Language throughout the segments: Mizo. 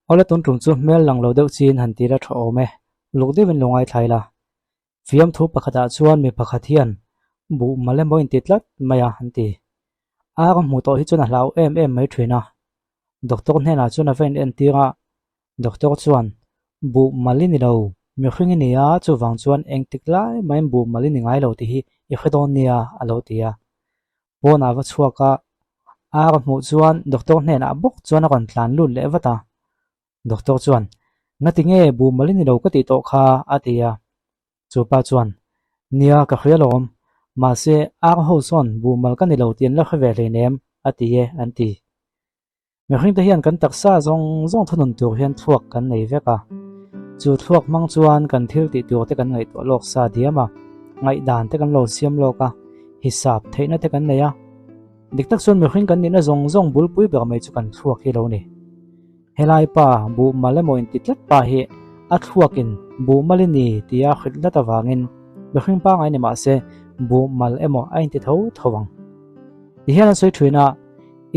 Awle tun tum chu hmel lang lo deuh chin han ti la tha awm e, uluk deuhin lo ngaithla ila. Fiamthu pakhatah chuan mi pakhat hian buh mal emaw inti tlat mai a an ti. A ka hmuh tawh hi chuan a hlau em em mai thin a. Doctor hnenah chuan a va in entir a, doctor chuan buh mal i ni lo, mihring i ni a, chuvang chuan engtik lai mahin buh mal i ni ngai lo tih hi i hre dawn nia a lo ti a. Pawnah va chhuak a, a ka hmuh chuan doctor hnenah bawk chuan a rawn tlan lut leh vat a. Doctor chuan, Ngati nge buh mal i ni lo ka tih tawh kha? a ti a. Chu pa chuan, Nia, ka hria lawm. Mahse, ar ho sawn buh mal ka ni lo tih an la hre ve hleinem, a ti e, an ti. Mihringte hian kan taksa zawng zawng thunun tur hian thluak kan nei vek a. Chu thluak hmang chuan kan thil tih tur te kan ngaihtuah lawk sa diam a, ngaihdan te kan lo siam lawk a, hisap theihna te kan nei a. Dik tak chuan mihring kan nihna zawng zawng bulpui ber mai chu kan thluak hi lo ni. Helai pa buh mal emaw inti tlat pa hi a thluakin buh mal i ni tia hrilh hlat avangin mihring pangai ni mah se buh mal emaw a inti tho tho ang. Tihian an sawi thin a,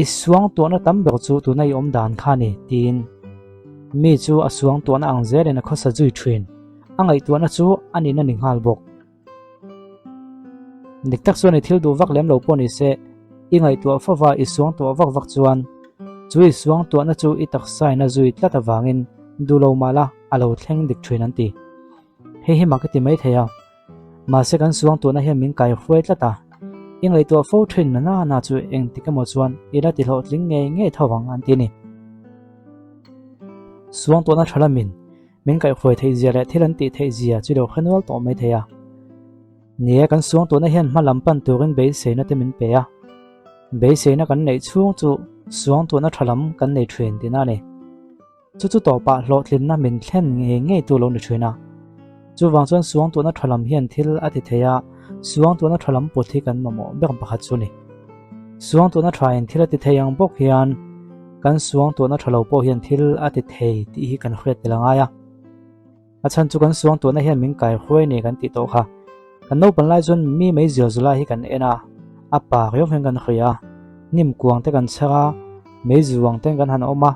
I suang tuahna tam ber chu tuna i awm dan kha ni tiin mi chu a suang tuahna ang zelin a khawsa zui thin. A ngaihtuahna chu a nihna ni nghal bawk. Dik tak chuan i thil duh vak lem lo pawh ni se, i ngaihtuah fova i suang tuah vak vak chuan chu i suang tuahna chu i taksain a zui tlat avangin duh lo mah la a lo thleng dik thin an ti. Hei hi mak i ti mai thei a, mahse kan suang tuahna hian min kai hruai tlat a, i ngaihtuah fo thin na na chu engtik emaw chuan i la ti hlawhtling ngei ngei tho ang an ti a ni. Suang tuahna tha lamin Min kaihhruai theih zia leh thil an tih theih zia chu lo hre nual tawh mai thei a. Ni e, kan suang tuhna hian hma lam pan turin beiseina te min pe a. Beiseina kan neih chhung chu suang tuhna tha lam kan nei thin tihna a ni. Chu chu tawpah hlawhtlinna min thlen ngei ngei tu lo ni thin a. Chuvang chuan suang tuhna tha lam hian thil a ti thei a, suang tuhna tha lam put hi kan mamawh ber pakhat chu ni. Suang tuhna tha in thil a ti thei ang bawk hian kan suang tuhna tha lo pawh hian thil a ti thei tih hi kan hriat tel a ngai a. A chhan chu kan suang tuhna hian min kai hruai nei kan tih tawh kha. Kan naupan lai chuan mi mei zial zu lai hi kan en a, a pa riau hian kan hria a, hnim kuang te kan chher a, mei zuang ten kan han awm a.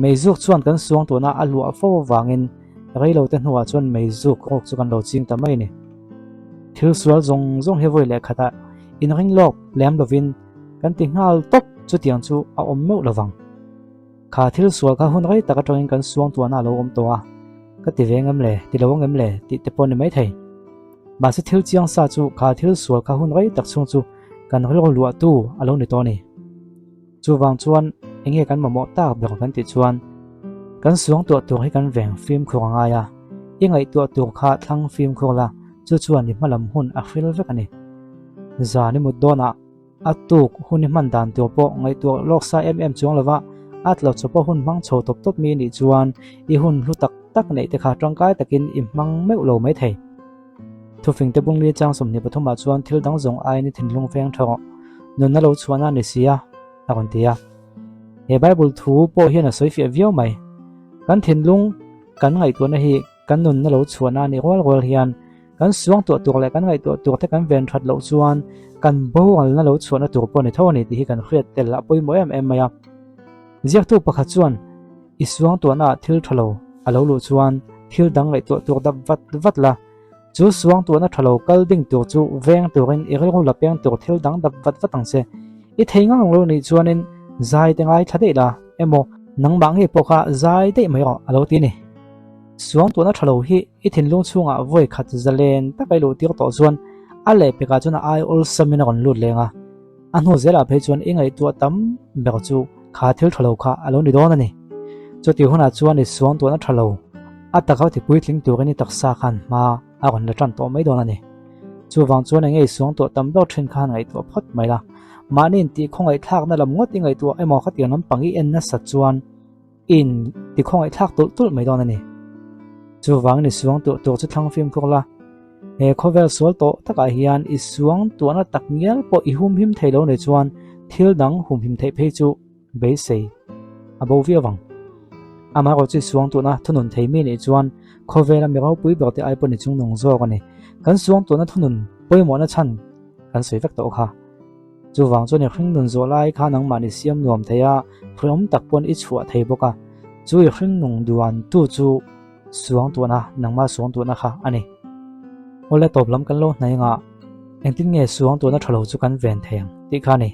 Mei zuk chuan kan suang tuhna a hluah fo avangin rei lo te hnuah chuan mei zuk rawk chu kan lo ching ta mai a ni. Thil sual zawng zawng hi vawi leh khatah inring lawk lem lovin kan ti nghal tawp chutiang chu a awm meuh lovang. Kha thil sual kha hun rei tak atangin kan suang tuahna a lo awm tawh a, ka ti ve ngem le, ti lo ngem le tih te pawh ni mai thei. Mahse thil chiang sa chu kha thil sual kha hun rei tak chhung chu kan rilru luahtu a lo ni tawh a ni. Chuvang chuan enge kan mamawh tak ber kan tih chuan kan suang tuah tur hi kan veng fimkhur a ngai a, i ngaihtuah tur kha thlang fimkhur la, chu chuan i hmalam hun a hril vek a ni. Zan i mut dawnah a tuk hun i hman dan tur pawh ngaihtuah lawk sa em em chuang lova a tlo chawpa hun hmang chho tawp tawp mi nih chuan i hun hlu tak tak neih te kha tangkai takin i hmang meuh lo mai thei. Thufing te bungli chang 23 ah chuan thil dang zawng aiin i thinlung veng tha rawh. Nunna lo chhuahna a ni si a, a rawn ti a. He Bible thu pawh hian a sawi fiah viau mai. Kan thinlung kan ngaihtuahna hi kan nunna lo chhuahna a nih rual rual hian kan suang tuah tur leh kan ngaihtuah tur te kan ven that loh chuan kan boralna lo chhuahna tur pawh a ni tho a ni tih hi kan hriat tel a pawimawh em em mai a. Ziaktu pakhat chuan i suang tuahna ah thil tha lo a lo luh chuan thil dang ngaihtuah tur dap vat vat la, chu suang tuahna tha lo kal ding tur chu veng turin i rilru la peng tur thil dang dap vat vat ang che. I thei ngang lo nih chuanin zai te ngai thla daih la emaw nangmah ngei pawh kha zai daih mai rawh a lo ti a ni. Suang tuahna tha lo hi i thinlung chhungah vawi khat zalen taka i luh tir tawh chuan a lehpekah chuan a ai awlsamin a rawn lut leng a. A hnu zelah phei chuan i ngaihtuah tam ber chu kha thil tha lo kha a lo ni dawn a ni. Chuti hunah chuan i suang tuahna tha lo, a taka ti puitling turin i taksa khan hma a rawn la tan tawh mai dawn a ni. Chuvang chuan enge i suang tuah tam ber thin khan ngaihtuah phawt mai la. Mahni intih khawngaihthlakna lam ngawt i ngaihtuah emaw khatiang lampang i en nasat chuan in ti khawngaihthlak tulh tulh mai dawn a ni. Chuvangin i suang tuah tur chu thlang fimkhur la. He khawvel sual tawh takah hian i suang tuahna tak ngial pawh i humhim thei lo nei chuan thil dang humhim theih phei chu beisei a bo viau ang. Amaherawh chu i suang tuahna thunun thei mi nih chuan khawvela mi ropui ber te ai pawh ni chung nung zawk a ni. Kan suang tuahna thunun pawimawhna chhan kan sawi vek tawh kha. Chuvang chuan i hringnun zawh lai kha nangmah ni siam nuam thei a, hreawm tak pawn i chhuah thei bawk a. Chu i hringnung duantu chu suangtuahna, nangma suangtuahna kha a ni. Awle tawp lam kan lo hnai anga engtin nge suangtuahna tha lo chu kan ven thei ang tih kha a ni.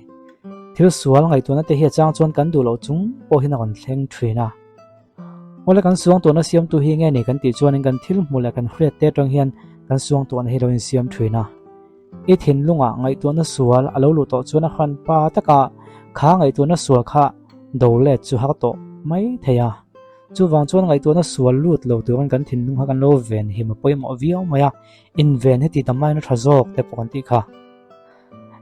Thil sual ngaihtuahna te hi a chang chuan kan duh loh chung pawh hian a rawn thleng thin a. Awle kan suangtuahna siamtu hi nge ni kan tih chuanin kan thil hmuh leh kan hriat te atang hian kan suangtuahna hi lo insiam thin a. I thinlungah ngaihtuahna sual a lo luh tawh chuan a hran pa taka kha ngaihtuahna sual kha do let chu har tawh mai thei a. Chuvang chuan ngaihtuahna sual lut lo turin kan thinlung kha kan lo ven him a pawimawh viau mai a, inven heti tam aiin a tha zawk te pawh kan tih kha.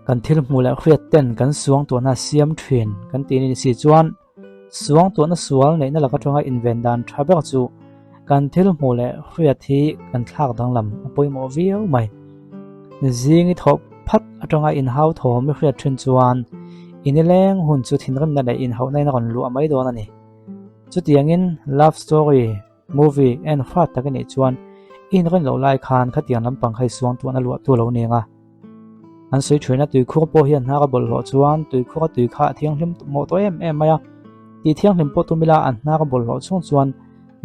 Kan thil hmuh leh hriat ten kan suangtuahna siam thin kan tih ni si chuan Suangtuahna sual neihna laka atanga inven dan tha ber chu kan thil hmuh leh hriat hi kan thlak danglam a pawimawh viau mai. Zing i thawh phat atanga inhau thawm i hriat thin chuan i nileng hun chu thinrimna leh inhauhna in a rawn luah mai dawn a ni. Chutiangin love story movie en hrat tak i nih chuan i inrin loh lai khan khatiang lampang kha i suangtuahna luahtu a lo ning a. An sawi thin a, tuikhur pawh hian hnar a bawlhhlawh chuan tuikhur a tui kha a thianghlim mawh tawh em em mai a. Tih thianghlim pawh tum ila an hnar a bawlhhlawh chhung chuan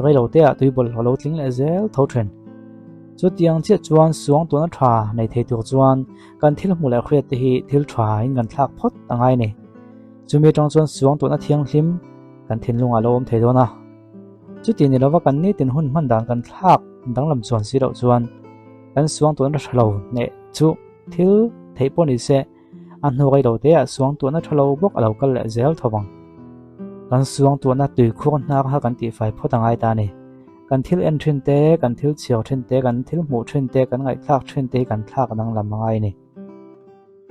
reilote ah tui bawlhhlawh lo tling leh zel tho thin. Chutiang chiah chuan suangtuahna tha nei thei tur chuan kan thil hmuh leh hriat te hi thil tha in kan thlak phawt a ngai a ni. Chumi atang chuan suangtuahna thianghlim kan thinlungah a lo awm thei dawn a. Chuti ni lova kan nitin hun hman dan kan thlak danglam chuan si loh chuan kan suangtuahna tha lo hneh chu thil theih pawh ni se a hnu rei lo te ah suangtuahna tha lo bawk a lo kal leh zel tho vang. Kan suangtuahna tuikhur hnar kha kan tihfai phawt a ngai ta a ni. Kan thil en thin te, kan thil chhiar thin te, kan thil hmuh thin te, kan ngaihthlak thin te hi kan thlak danglam a ngai a ni.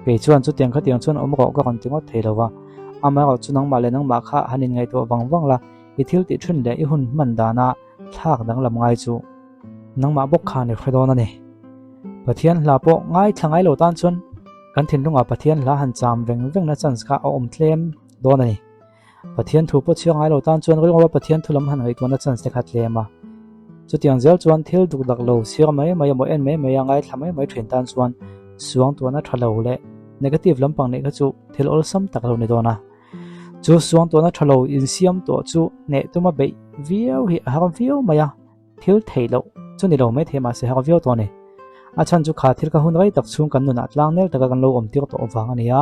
Kei chuan chutiang khatiang chuan awm rawh ka rawn ti ngawt thei lo va, amaherawh chu nangmah leh nangmah kha han inngaihtuah vang vang la, i thil tih thin leh i hun hman dana thlak danglam ngai chu nangmah bawk khan i hre dawn a ni. Pathian hla pawh ngaithla ngai lo tan chuan kan thinlungah Pathian hla han cham veng vengna chance kha a awm tlem dawn a ni. Pathian thu pawh chhiar ngai lo tan chuan rilru a Pathian thu lam han ngaihtuahna chance te kha tlem a. Chutiang zel chuan thil duk dak lo chhiar mai mai emaw en mai mai a ngaithla mai mai thin tan chuan suangtuahna tha lo leh negative lampang neih kha chu thil awlsam tak lo ni dawn a. Chu suangtuahna tha lo insiam tawh chu hneh tuma beih viau hi a har viau mai a. Thil theih loh chu ni lo mai thei mahse har viau tawh a ni. A chhan chu kha thil kha hun rei tak chhung kan nunah tlang nel taka kan lo awm tir tawh avang a ni a.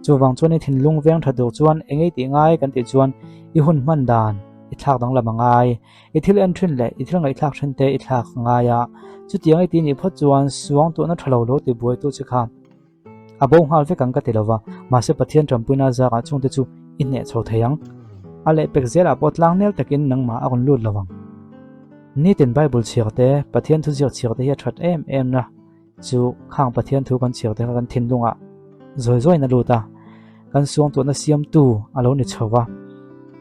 Chuvang chuan i thinlung veng tha tur chuan eng ei tih ngai kan tih chuan i hun hman dan i thlak danglam a ngai. I thil en thin leh i thil ngaihthlak thin te i thlak a ngai a. Chutiang i tih nih phawt chuan suangtuahna tha lo lo ti buaitu che kha A bo nghal vek ang ka ti lova, mahse Pathian tanpuina zarah chungte chu i hneh chho thei ang. A lehpek zelah pawh tlangnel takin nangmah a rawn lut lo ang. Nitin Bible chhiar te, Pathian thu ziak chhiar te hi a that em em na chu khang Pathian thu kan chhiar te kha kan thinlungah zawi zawiin a lut a, kan suangtuahna siamtu a lo ni chho va.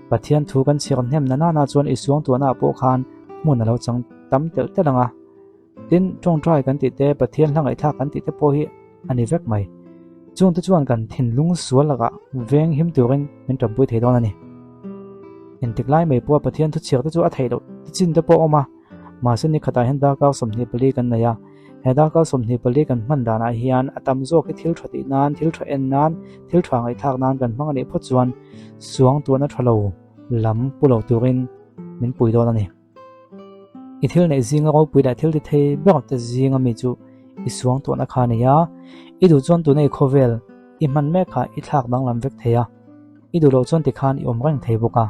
Pathian thu kan chhiar hnem na nana chuan i suangtuahna ah pawh khan hmun a lo chang tam telh telh ang a. Tin, tawngtai kan tih te, Pathian hla ngaihthlak kan tih te pawh hi a ni vek mai. Chungte chuan kan thinlung sual lakah veng him turin min tanpui thei dawn a ni. Engtik lai mai pawha Pathian thu chhiar te chu a theih loh te chin te pawh a awm a, mahse ni khatah hian darkar 24 kan nei a, he darkar 24 kan hman danah hian a tam zawk hi thil tha tih nan, thil tha en nan, thil tha ngaihthlak nan kan hmang a nih phawt chuan suangtuahna tha lo lam pu lo turin min pui dawn a ni. I thil neih zinga ropui leh thil ti thei ber te zinga mi chu i suang tuahna kha a ni a, i duh chuan tuna i khawvel i hman mek kha i thlak danglam vek thei a, i duh loh chuan tikhan i awm reng thei bawk a.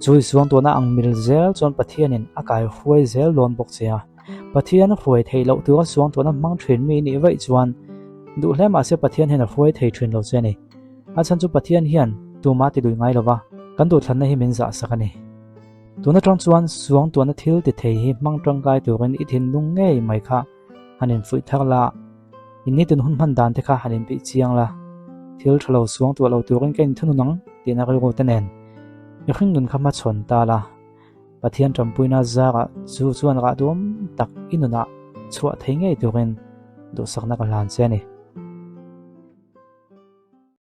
Chu i suang tuahna ang mil zel chuan Pathianin a kai hruai zel dawn bawk che a. Pathian a hruai theih loh tura suang tuahna hmang thin mi nih vaih chuan duh hle mahse Pathian hian a hruai thei thin lo che a ni. A chhan chu Pathian hian tumah ti lui ngai lova kan duhthlanna hi min zahsak a ni. Tun atang chuan suangtuahna thil ti thei hi hmang tangkai turin i thinlung ngei mai kha han infuih thar la, i nitin hun hman dan te kha han inbih chiang la, thil tha lo suangtuah lo turin ka inthunun ang tihna rilru te nen i hringnun kha hmachhawn ta la. Pathian tanpuina zarah chu chuan rah duam tak i nunah chhuah thei ngei turin duhsakna ka hlan che a ni.